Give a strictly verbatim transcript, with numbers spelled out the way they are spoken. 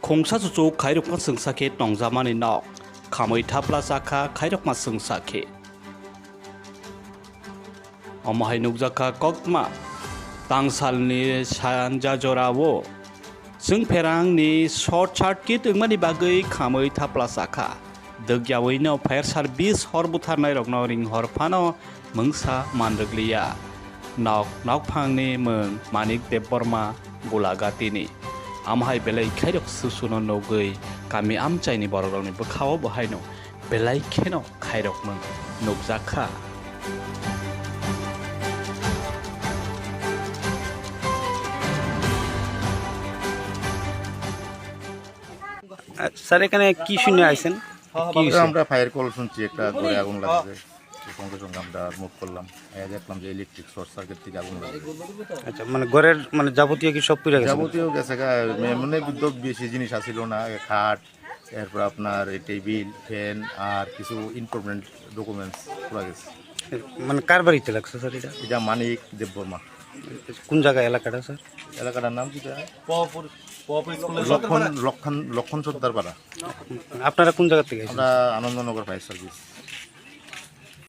Khungsa chuchuk khairokma chwngsa khe tongjamani nok, khamwi thapla chakha khairokma chwngsa khe. Omo hai nukjakha koktma tangsalni sanja jorao chwngpherangni short circuit wngmani bagwi khamwi thapla chakha. Dwgyawino fire service hor butharnairokno ring hor phano mungsa manrwkliya. Nok nokphangni mung Manik Debbarma Gulagatini. Amhai belai khairok susuno nugwi kami amchaini borokrokni bwkhao bo haino belai kheno khairokmung nukjakha. আ, স্যার, এখানে কি শুনে আইছেন? কি হয়েছে? আমরা fire call শুনছি, একটা ঘরে আগুন লাগছে। তো সঙ্গে সঙ্গে আমরা মুভ করলাম। আয়া দেখলাম যে ইলেকট্রিক শর্ট সার্কিট থেকে আগুন লাগছে। আচ্ছা, মানে, ঘরের, মানে, যাবতীয় কি সব পুড়ে গেছে? যাবতীয় গেছে গা, এমনি তো বেশি জিনিস আসিল না, খাট, এরপর আপনার এই টেবিল, ফ্যান আর কিছু ইম্পর্টেন্ট ডকুমেন্টস পুরা গেছে। মানে, কার বাড়িতে লাগছে, স্যার, এটা? এটা মানিক দেববর্মা। কোন জায়গা এলাকাটা, স্যার? এলাকাটার নাম কি, স্যার? পপুর, পপুর স্কুলের লক্ষণ, লক্ষণ, লক্ষণ সর্দার পাড়া। আপনারা কোন জায়গা থেকে এসেছেন? আমরা আনন্দনগর ফায়ার সার্ভিস।